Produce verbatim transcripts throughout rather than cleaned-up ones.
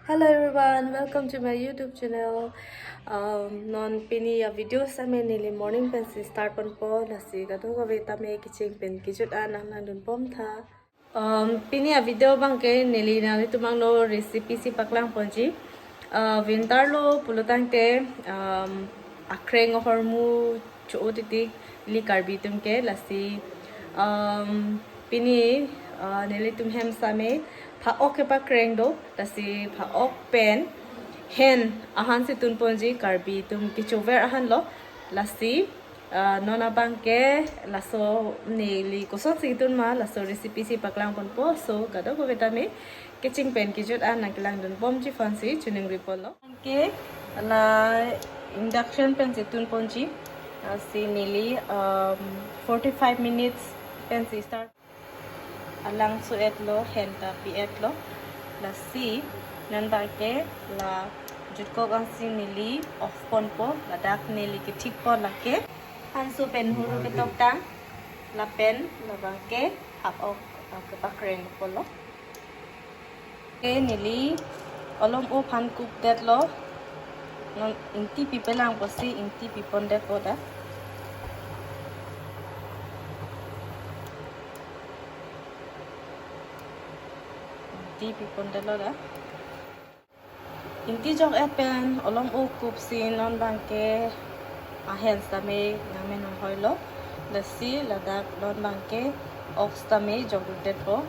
Hello everyone, welcome to my YouTube channel. Um, non pini a-video sitame neli morning pensi start ponpo, lasi kadokave tame kecheng pen kejut an nanglangdun bomtha. Um, pini a-video abangke neli nanglitum angno recipe si paklang ponji. Uh, winter lo pulotangte, um, akreng ahormu cho-o titik ili Karbi atum ke, lasi, um, pini, uh, nelitum hem sitame pha-ok kepakreng do, lasi pha-ok pen hen ahan si tun ponji, Karbi atum kechover ahan lo, lasi, uh, non abangke laso neli kosonsi tun ma laso recipe si paklang ponpo, so kadokave tame kecheng pen kejut an nangkelangdun bomji aphansi choningri ponlo. Ke la induction pensi tun ponji, lasi neli, um, forty-five minutes pensi start. Alangso-et lo, hen ta pi-et lo. Lasi non abangke la jutkok ansi neli off ponpo, ladak neli kethikpo lake. Hanso pen huru ketoktang, lapen labangke hap-ok, uh, kepakreng polo. Ke neli olom-o aphan kupdetlo. Non ingti pipelang pusi ingti pipondetpo da. Ingti pipondetlo da. Ingti jok-et pen olom-o kupsi non abangke ahen sitame nangmen hoi lo. Lasi ladak non abangke ok sitame jokdundetpo.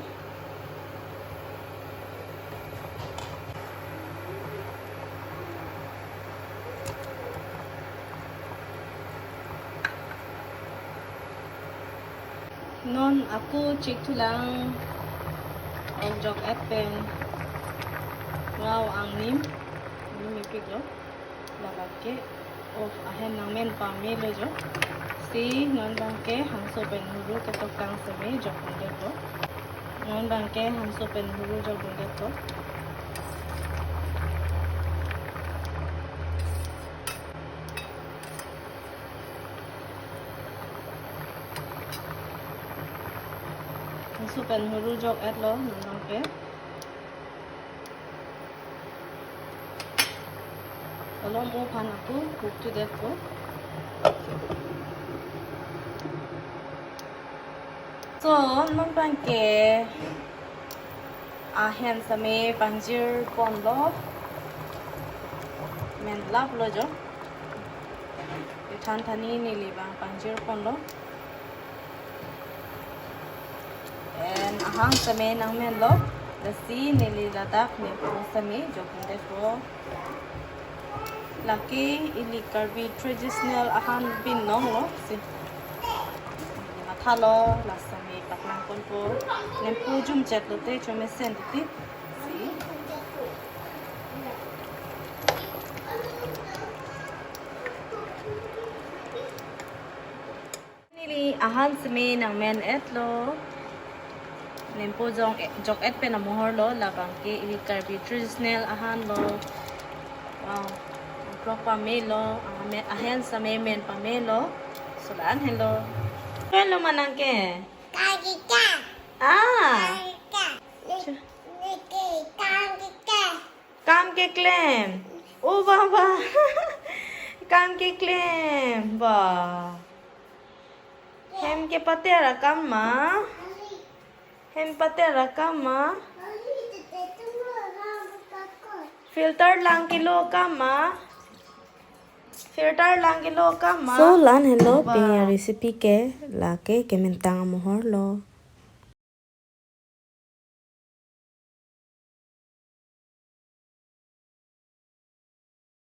Non ako chekthulang, ok jok-et pen ngau angnim, nimepiklo. Labangke, oh, ahen nangmen pamelo jo. Si non abangke hanso pen huru ketoktang sitame jokdundetpo. Non abangke hanso pen huru jokdundetpo. Hanso pen huru jok-et lo non abangke. Olom-o aphan ako kupthudetpo. So, non abangke ahen sitame pangjir ponlo. Menlaplo jo. Kethan thani neli abang pangjir ponlo. And ahan sitame nangmenlo. Lasi neli ladak nempo sitame jokdundetpo. Lake ili Karbi traditional ahan binong lo si. Mathalo, la sitame paklang ponpo. Nempo jumchet lote chomesen titi. Si. Neli ahan sitame nangmen-et lo. Nempo jong, jok-et pen amohor lo, labangke ili Karbi traditional ahan lo. Wow, angklok pamelo, amen, ahen sitame men pamelo. So la-an henlo. Henlo ma nang ke? Kagita. Ah. Kagita. Niki kagita. Kam keklem. Oh, baba. Kam keklem. Ba. Hem kepater akam ma? Hem pater akam ma? Filter lang kelo akam ma? Filter lang kelo akam ma? So, la-an henlo. Ba. Pini a-recipe ke, lake kemengtang amohor lo.